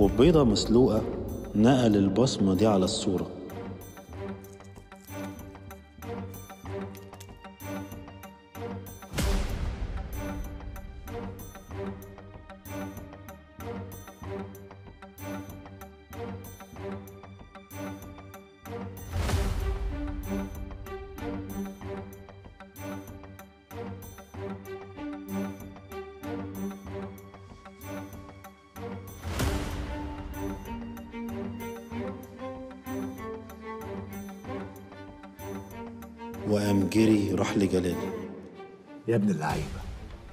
وبيضة مسلوقة نقل البصمة دي على الصورة. وقام جري راح لجلال. يا ابن اللعيبة،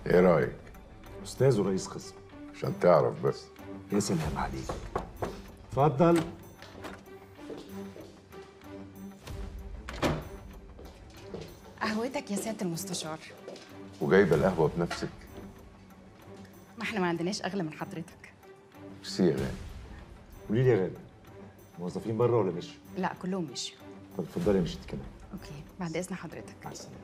ايه رايك؟ استاذ ورئيس قسم عشان تعرف بس. يا سلام عليك. اتفضل. قهوتك يا سيادة المستشار. وجايبه القهوة بنفسك؟ ما احنا ما عندناش اغلى من حضرتك. ميرسي يا غالي. قولي لي يا غالي، الموظفين بره ولا مشوا؟ لا كلهم مشوا. طب اتفضلي مشيتي كمان. okay، بعد اذن حضرتك. مع السلامة.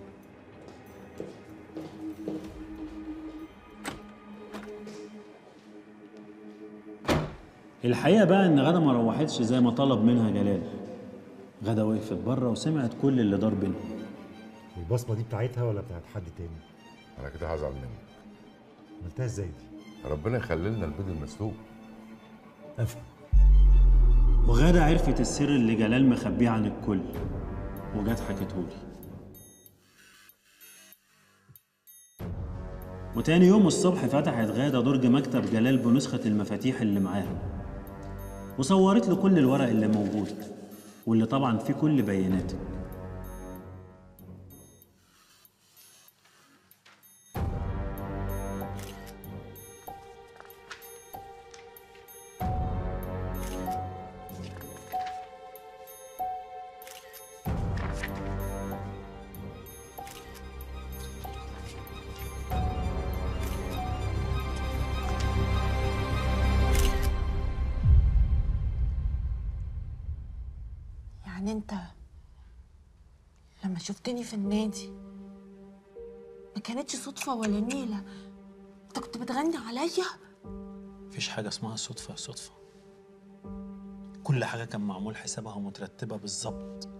الحقيقة بقى إن غدا ما روحتش زي ما طلب منها جلال. غدا وقفت بره وسمعت كل اللي دار بينهم. البصمة دي بتاعتها ولا بتاعت حد تاني؟ أنا كده هزعل منك. عملتها إزاي دي؟ ربنا يخلي لنا البيض المسلوق. أفهم. وغدا عرفت السر اللي جلال مخبيه عن الكل، وجت حكتهولي. وتاني يوم الصبح فتحت غادة درج مكتب جلال بنسخة المفاتيح اللي معاها، وصورت له كل الورق اللي موجود واللي طبعا فيه كل بياناتك. يعني انت لما شفتني في النادي ما كانتش صدفة ولا نيلة، انت كنت بتغني عليا؟ مفيش حاجة اسمها صدفة يا صدفة. كل حاجة كان معمول حسابها ومترتبة بالظبط.